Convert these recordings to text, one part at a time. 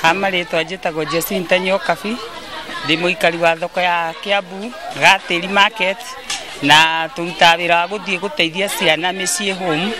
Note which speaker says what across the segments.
Speaker 1: Marĩtwa njĩtagwo Jacinta Nyokabi, ndĩ mũikari wa thoko ya Kiambu Gatĩri Market, na tũrutaga wĩra wa gũthiĩ gũteithia ciana mĩciĩ home.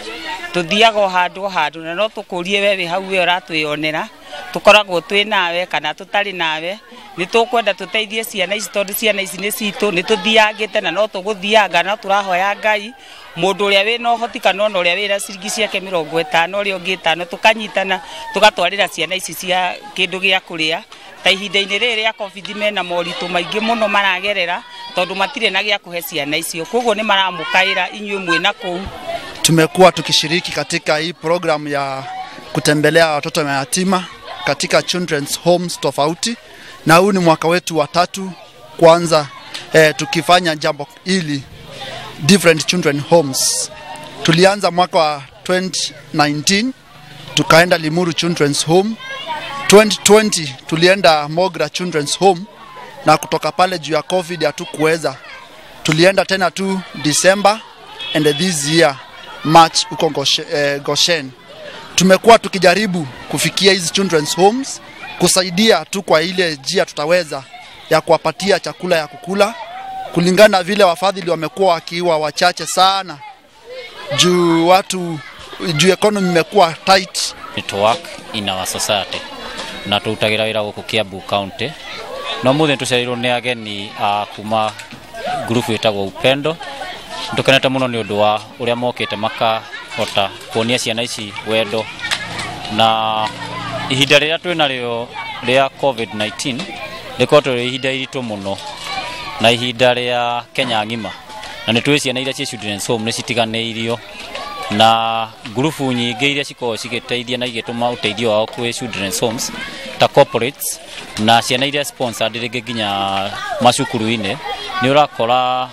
Speaker 1: Tũthiaga o handũ o handũ, na no tũkũrie we wĩ hau we ũratwĩyonera, tũkoragwo twĩ nawe kana tũtarĩ nawe. Nĩ tũkwenda tũteithie ciana ici tondũ ciana ici nĩ citũ, nĩ tũthiangĩte na no tũgũthianga, no tũrahoya Ngai mũndũ ũrĩa wĩna ũhoti kana ona ũrĩa wĩna ciringi ciake 50, ũrĩa ũngĩ 5, tũkanyitana tũgatwarĩra ciana ici cia kĩndũ gĩa kũrĩa. Ta ihinda-inĩ rĩrĩ rĩa COVID mena moritũ maingĩ mũno maragerera tondũ matirĩ na gĩa kũhe ciana icio, koguo nĩ maramũkaĩra inyuĩ mwĩna kũu.
Speaker 2: Tumekuwa tukishiriki katika hii programu ya kutembelea watoto mayatima katika children's homes tofauti, na huu ni mwaka wetu wa 3 kwanza tukifanya jambo hili different children homes. Tulianza mwaka wa 2019 tukaenda Limuru Children's Home, 2020 tulienda Mogra Children's Home, na kutoka pale juu ya COVID hatukuweza. Tulienda tena tu December and this year March huko Goshen. Tumekuwa tukijaribu kufikia hizi children's homes, kusaidia tu kwa ile njia tutaweza ya kuwapatia chakula ya kukula, kulingana vile wafadhili wamekuwa wakiwa wachache sana juu watu juu economy imekuwa tight.
Speaker 3: To work in our society na tutagira wira guku Kiambu County, no muthe tucereirwo ni ageni a kuma group itagwo Upendo. Ndukenete muno ni undu wa uria mokite makahota kuonia ciana ici wendo, na ihinda riria twinario ria COVID-19 rikoretwo rĩ ihinda iritũ mũno na ihinda rĩa Kenya ng'ima, na nĩ tũĩ ciana iria ciĩ children's home nĩ citiganĩirio na ngurubu nyingĩ iria cikoragwo cigĩteithia na igĩtũma ũteithio wao kwĩ children's homes ta corporates na ciana iria sponsored rĩngĩ nginya macukuru-inĩ, nĩ ũrakora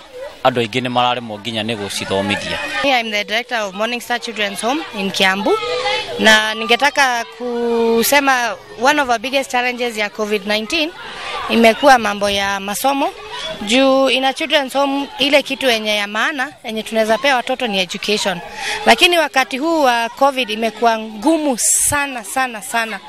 Speaker 3: andũ aingĩ nĩ mararemwo nginya nĩ gũcithomithia.
Speaker 4: I'm the director of Morning Star Children's Home in Kiambu, na ningetaka kusema one of our biggest challenges ya COVID-19 imekuwa mambo ya masomo. Juu ina children's home ile kitu yenye ya maana yenye tunaweza pea watoto ni education, lakini wakati huu wa COVID imekuwa ngumu sana sana sana.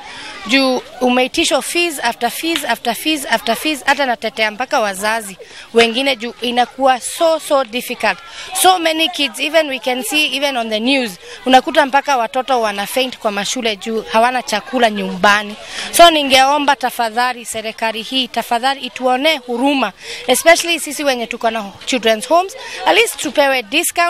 Speaker 4: Juu umeitishwa fees after fees after fees after fees, hata natetea mpaka wazazi wengine juu inakuwa so difficult. So many kids, even we can see even on the news, unakuta mpaka watoto wana faint kwa mashule juu hawana chakula nyumbani. So ningeomba tafadhali serikali hii tafadhali ituone huruma, especially sisi wenye tuko na children's homes, at least tupewe discount.